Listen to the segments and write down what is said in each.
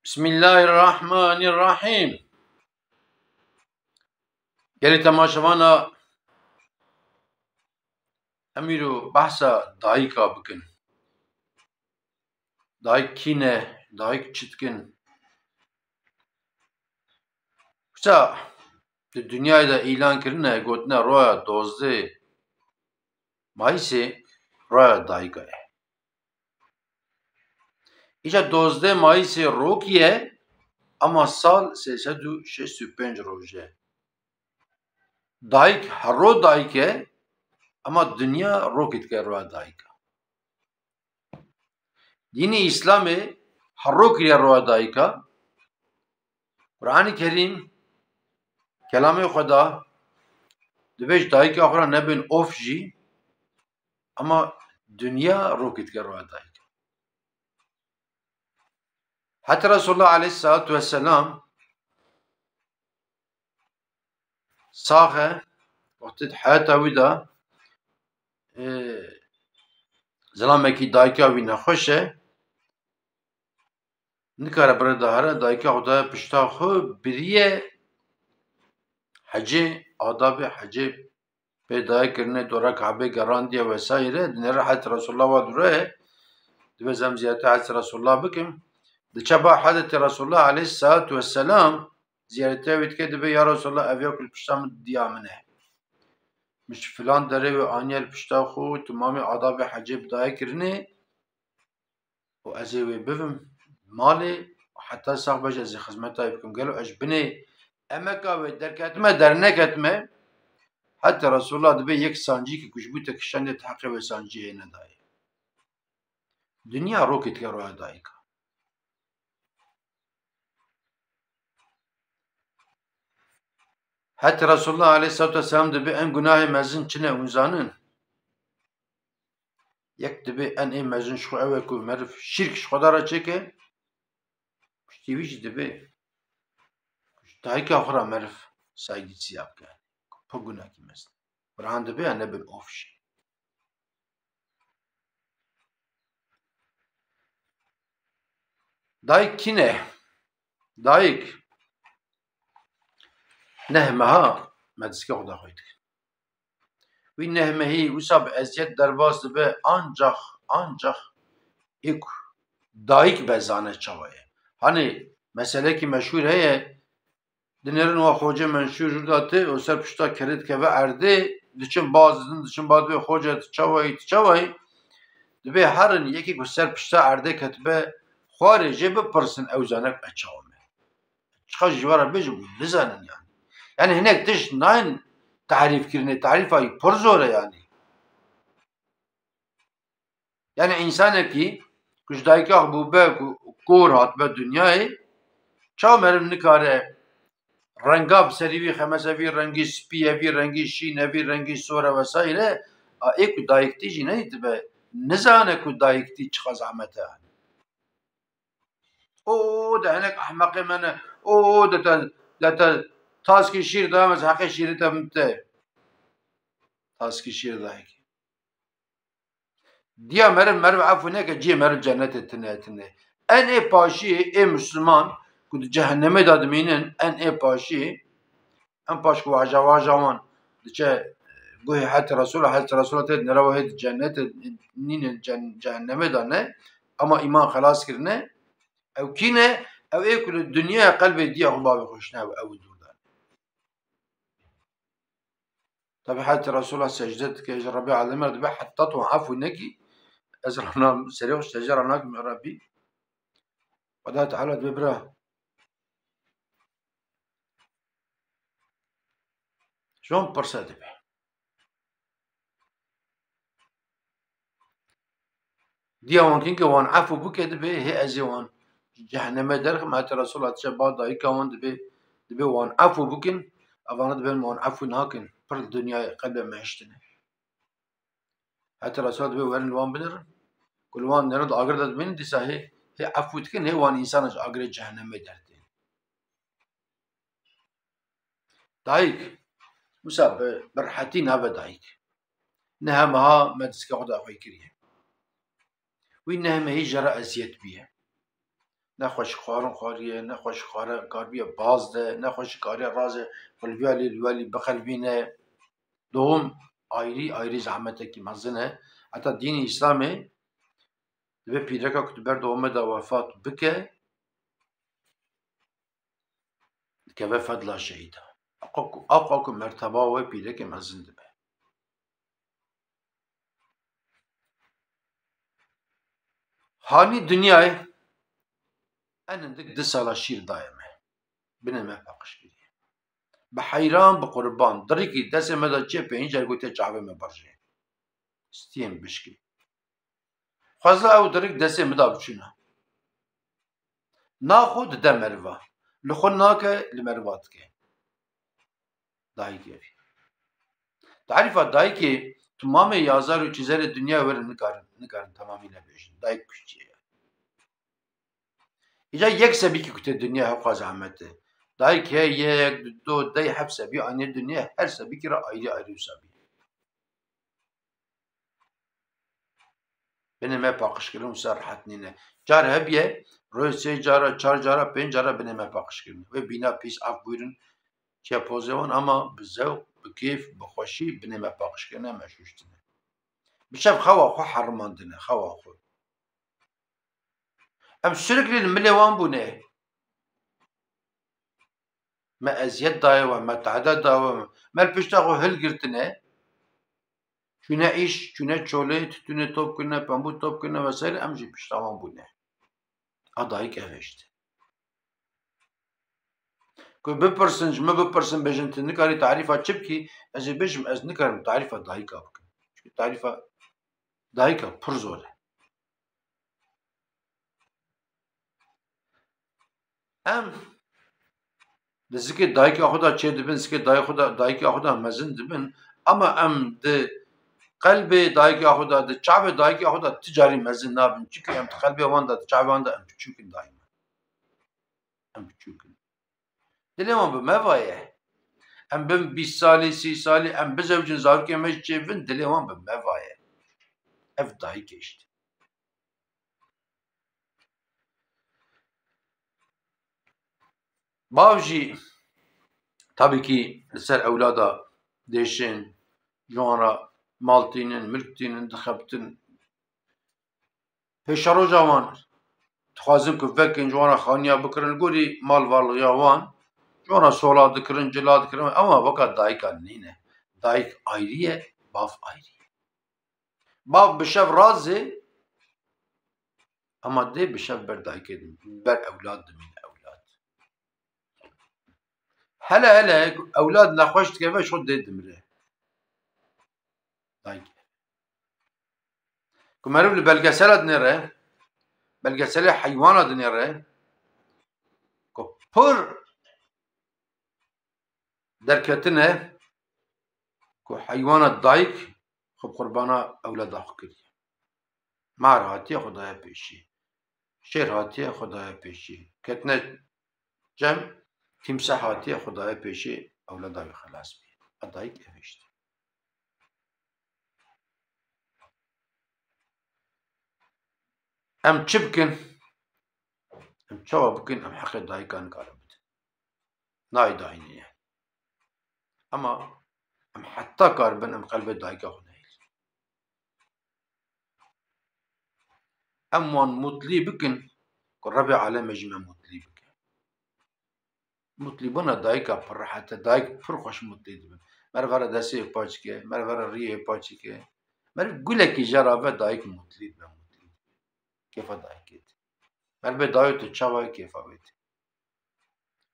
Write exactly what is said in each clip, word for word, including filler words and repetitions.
Bismillahirrahmanirrahim. Gelê temaşevana, em îro behsa dayika bikin. Dayik kî ne? Dayik çi dikin? Wisa di dinyayê de îlan kirine, gotine roya dozdê Mayîsê roya dayika ye. Îca dozdeh Mayîsê rokî ye, ama sal sê sed û şêst û pênc roj e. Dayik her ro dayik e, ama dinya rokî dike roya dayika. Dînê Îslamê her ro kiriye roya dayika. Qur'anê Kerîm, kelamê Xweda, dibê ji dayika xwe re nebin of jî, ama dinya rokî dike roya dayika. Heta Resulullah aleyhissalatu vesselam sax e, wextê di heyata wî de, e, zilamekî dayika wî nexweş e, nikare bire dahire, dayika xwe daye pişta xwe, biriye hecê, adabê hecê pê daye kirine, dora Kabê gerandiye vesaire, dinêre hezretî Resulullah wa dûre ye, dibe zem ziyareta hezretî Resulullah bikim. Diçe ba hezretî Resulullah aleyhissalatu vesselam ziyaretiya wî dike, dibe ya Resulullah, ev ya ku li pişta min diya min e. Min ji filan derê wê aniye li pişta xwe, timamê adabê hecê bi daye kirine. û ez ê wê bivim malê, heta sax be jî ez ê xizmeta wê bikim. Gelo ez ji binê emeka wê derketime, derneketime? Heta Resulullah dibe yek sancî ki ku ji bo te kişandiye, tu heqê wê sanciyê hê nedayê. Dinya rokê dike roya dayika. Heta Resulullah aleyhissalatu vesselam dibe en gunahê mezin çi ne hûn zanin? Yek dibe en ê mezin ji xwe ew e ku meriv şîrk ji Xweda re çêke, piştî wî jî dibe ji dayika xwe re meriv saygîsiya bike. Pir gunekî mezin. Qur'an dibe ya nebin of jî. Dayik kî ne? Dayik neh meha me diske Xweda xwe dike. Wî neh mehî wisa bi eziyet derbas dibe, ancax, ancax ê ku dayik be zane çawa ye. Hanê meselekî meşhûr heye, dinêrin wa xocê menşûr jûr da tê û ser pişta kerê dikeve erdê, diçin baz didin, diçin ba dibê xoce tu çawa yî, tu çawa yî? Dibê herin yekî ku ser pişta erdê ketibe xwarê jê bipirsin, ew zane ku ez çawa me. Çiqas ji we re bêjim, hûn nizanin yani. Yani hinek tişt nayên tarîf kirinê, tarîfa wî pir zor e yani. Yani însanekî ku ji dayika xwe bûbe ku kor hatbe dinyayê, çawa meriv nikare renga bi serî wî xemese, vî rengî spî ye, vî rengî şîn e, vî rengî sor e vesaire, a ê ku dayiktî jî nedîtibe, nizane ku dayiktî çiqas zehmet e. O, de hinek ehmeqê me ne. O, de te, de te taskî şîr da, ez heqê şîrê te bim te. Taskî şîr dayikê. Diya meriv, meriv efû neke, cihê meriv cennetê tine, tine. En ê paşî ê Müslüman ku di cehennemê de dimînin, en ê paşî, en paş ku vaja, vaja wan diçe guhê het Resul, het Resul tê nere wahê di cennetê nîne, cen-, cehennemê de ne, ama îman xelas kirine, ew kî ne? Ew ê ku li dinyaya qelbê diya xwe bavê xwe şine, ew, ew dûr de. Tabi Hezretî Resulullah secde dike ji Rebî Alemê re dibe, heta tu efû nekî, ez rana serê xwe secde re nakim ya Rebî. Xweda Teala dibe bira. Ji wan pirse dibe. Diya wan kin ke wan efû bike dibe, hê ez ê wan ji cehennemê derxim, heta Resulullah diçe ba dayika wan dibe, dibe wan efû bikin, evana dibe wan efû nakin, pir li dinyayê qelbê me hiştine. Heta Resulullah dibe werin li wan binêrin, ku li wan nêrin di agir de dimînin, dîsa hê, hê efû dikin, hê wan însana ji agirê cehennemê derdên. Dayik, wisa bi, bi rehetî nabe dayik. Neha meha me diske xwe daxwe kiriye. Wî neh mehî jê re eziyet bûye. Nexweşxwarin xwariye, nexweşxware kariye baz de, nexweşxware razê xwe li vîya lê li welî bixelbîne. Dowim, ayrî ayrî zehmetekî mezin e. Heta dînê Îslamê dibe pîreka ku tu ber dowame de wefat bike, dikeve fedla şehîda. Aqwa ku, aqwa ku merteba wê pîrekê mezin dibe. Hanî dinyayê en hindik du sala şîr daye me. Binê me paqij kiriye. Bi heyran, bi qurban. Dirikî destê me de çê pênc car gotiye çavê me birjê. Stiyên bişkî. Xweza ew dirik destê min de biçûna. Naxwe dide meriva. Li xwe nake, li meriva dike. Dayikê vî. Tarîfa dayikê, tu mamê yazar û çîzerê dinya werin nikarin, nikarin temamî nebêjin. Dayik kuşçiye. Îca yek sebîkî ku tê dinya hewqa zehmet e. Dayik heye yek, du, dey, heft sebî anî dinya, her sebîkî re ayrî ayrî wisa bî. Binê me paqijkirin wisa rehet nîne. Car hebiye, rojê sê cara, çar cara, pênc cara binê me paqijkirin. Wê bîna pîs, af bûyrin, çiya pozê wan, ama bi zewq, bi kêf, bi xweşî binê me paqijkirine, me şûştine. Bi şev xewa xwe herimandine, xewa xwe. Em sürekli li milê wan bûne. Me eziyet daye we, me tehde daye we, me li pişta xwe hilgirtine. Çûne îş, çûne çolê, titûnê top kirine, pembû top kirine vesaire, em jî pişta wan bûne. A dayik ev e işte. Ku bipirsin, ji min bipirsin, bêjin, tu nikarî tarîfa çi bikî? Ez ê bêjim, ez nikarim tarîfa dayika bikim. Çünkü tarîfa dayika pir zor e. Em di zikê dayika xwe de çê dibin, zikê dayik xwe de, dayika xwe de mezin dibin, ama em di qelbê dayika xwe de, di çavê dayika xwe de ti carî mezin nabin. Çimkî em di qelbê wan de, di çavê wan de em biçûk in daîma. Em biçûk in. Dilê wan bi me va ye. Em bin bîst salî, sî salî, em bizewicin, zarokên me jî çêbin, dilê wan bi me va ye. Ev dayik e işte. Bav jî tabii ki li ser ewlada dêşên, ji wan re mal tînin, milk tînin, dixebitin. Pêşeroja wan dixwazin ku vekin, ji wan re xaniya bikirin, li gorî mal varliya wan, ji wan re sola dikirin, cila dikirin, ama weka dayika nîne. Dayik ayrî ye, bav ayrî ye. Bav bi şev razê, ama dê bi şev ber dayikê dimîne, ber ewlad dimîne, ewlad. Hele hele ewlad nexweş dikeve, ji xwe dê dimire. Dayik. Ku meriv li belgesela dinêre, belgeselê heywana dinêre, ku pir derketin e, ku heywana dayik xwe bi qurbana ewlada xwe kiriye. Mar hatiye xwe daye pêşî. Şêr hatiye xwe daye pêşî. Ketine cem, timseh hatiye xwe daye pêşî, ewlada wî xelas bî. A dayik ev e işte. Em çi bikin? Em çawa bikin? Em heqê dayika nikarin bidin. Nayê dayînê ye. Ama em heta karibin em qelbê dayika xwe nehêlin. Em wan mutlî bikin ku Rebê Alemê jî me mutlî bike. Mutlîbûna dayika pir rehet e. Dayik pir xweş mutlî dibin. Meriv here destê wê paç dike, meriv here riyê wê paç dike. Meriv gulekî jê re ve, dayik mutlî dibe, mutlî dibe. Kêfa dayikê dibe. Meriv bê dayê tu çawa yî, kêfa wê dibe.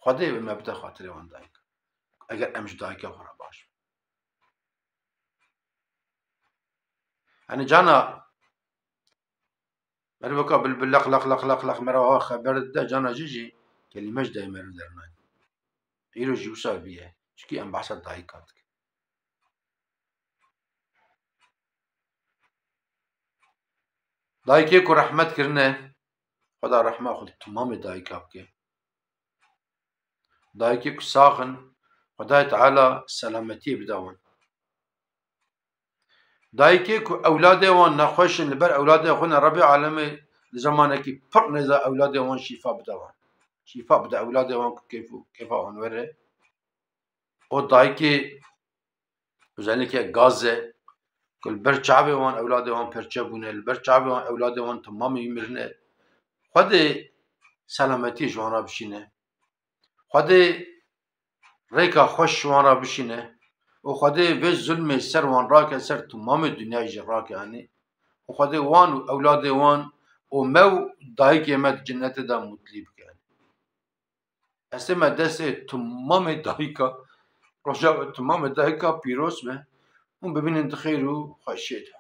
Xwedê wê me bide xatirê wan dayik. Eger em ji dayika xwe re baş bin. Hani cana Meriv weka bilbil leq leq leq leq leq meriv ava xeber dide, cana jî jî kelîme ji dayê meriv dernayê. Îro jî wisa bîye. Çikî em behsa dayika dikin. Dayikê ku rehmet kirine, Xweda rehma xwe di timamê dayika bike. Dayikê ku sax in, Xwedayê Teala selametiyê bide wan. Dayikê ku ewladê wan nexweş in, li ber ewladê xwe ne, Rebê Alemê li zemanekî pir nêza ewladê wan şîfa bide wan. Şîfa bide ewladê wan ku kêf û kêfa wan were. O dayikê özellikle Gazze ku li ber çavê wan ewladê wan perçe bûne, li ber çavê wan ewladê wan temamê wî mirine. Xwedê selametiyê ji wan re bişîne. Xwedê rêka xweş ji wan re bişîne û Xwedê vê zulmê ser wan rake, ser temamê dinyayê jî rake, yanî û Xwedê wan û ewladê wan û me û dayikê me di cenetê de mutlî bike. Ez tême destê temamê dayika, rojava temamê dayika pîroz be. Hûn bimînin di xêr û xweşiyê de.